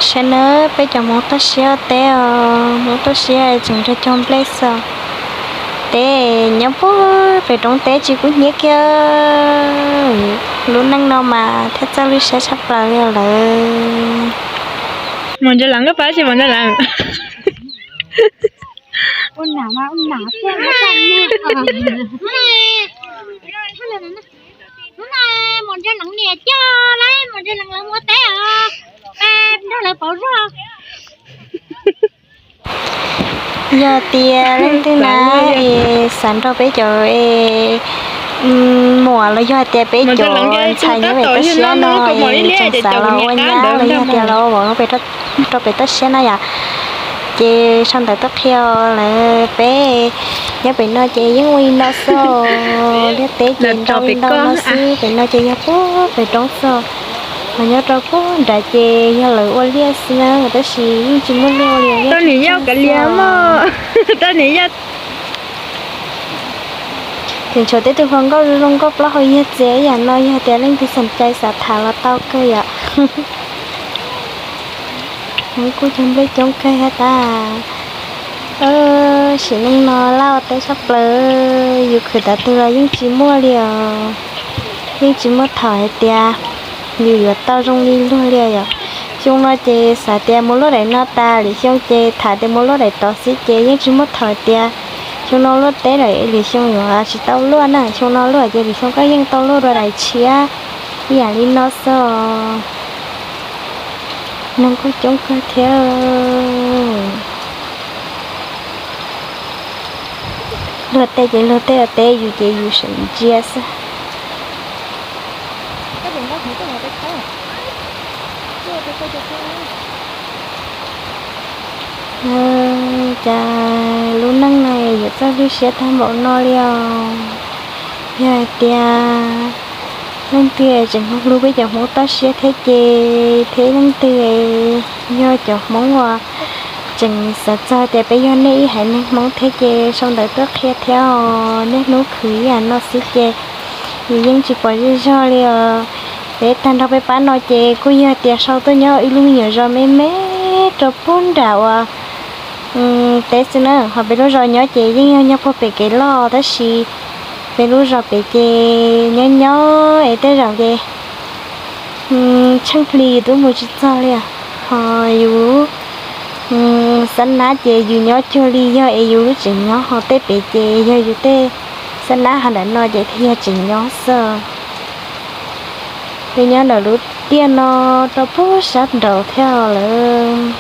Saib nawb, peb cov Hmoob toj siab teb os, Hmoob toj siab tseem nrog cog nplej xwb. Teb nyob puag pem roob teb tsis kub hnyiab kiag. Lub neej no mas thiaj txawj lub siab tshaj plaws li lawm. Mos Ntsa Leev, koj pab tsis Mos Ntsa Leev? Hnub no Mos Ntsa Leev niam coj lawv, Mos Ntsa Leev lawv mus teb os, nrog lawv pauv zog. Yog tias leej twg na es xav nrog peb cov muam los yog hais tias peb cov ntxhais nyob pem toj siab no es tseem xav los ua nyab los yog tias los ua vauv rau pem toj siab na yom, ces sau ntawv tuaj qhia lawm. Peb nyob pem no ces yeej ua li no xwb, liaj teb ces nrau li ntau no xwb. Pem no ces yog puag pem roob xwb, ho nyob rau puag nrad ces yog lawv ua liaj xwb na, tab sis yeej tsis muaj liaj ua li. Tau niam yau kav liam mog, tau niam yau. Tseem tshuav tej tug hluas nkauj zoo nkauj plaub hau yog txias ib yam no, yog tias leej twg xom cai xav tham los tau kawg yom. Hmoob kuj cog nplej coob kawg thiab tas. Sim neej no laj ua teb tshaj plaws, yus khwv tav twg los yeej tsis muaj li os. Yeej tsis muaj thaum hais tias yus yuav tau zoo li luag li yom. Xyoo no ces xav tias mus luaj daim no tas, lwm xyoo ces tham tias mus luaj daim tod xwb ces yeej tsis muaj thaum hais tias xyoo no luaj teb lawm lwm xyoo yuav tsis tau luaj na. Xyoo no luaj ces lwm xyoo koj yeej tau luaj dua daim tshiab ib yam li no xwb. Neeg kuj coob kawg thiab. Luag tej ces luag tej ua teb, yus ces yus seem ntsia xwb. Cas lub neej no yuav txawj hlub siab tag npaum no li os. Yog hais tias leej twg tseem hlub peb cov Hmoob toj siab thiab ces, thiab leej twg yog cov Hmoob uas tseem xav txog tias peb yog nej ib haiv neeg Hmoob thiab ces sau ntawv tuaj qhia thiab os. Niaj hnub khwv ib yam no xwb ces yus yeej tsis pom zej zog li os. Peb tag nrho peb pab no ces kuj yog tias sau tuaj nyob ib lub me nyuam zos me me rau puag nram uas teb xwb na. Ho peb lub zos nyob ces yeej yog nyob puag pem kev loj, tab sis peb lub zos pem ces nyob nyob es tej zaum ces tsheej hli yus twb mus tsis txog li. Ho yus xab nab ces yus nyob cuag li yog es yus lub tseem nyob, ho tej pem ces yog yus tej xab nab, ho nram no ces thiaj yog tseem nyob xwb. Peb nyob ntawm lub tiaj no rau puag sab nraud thiab lawm.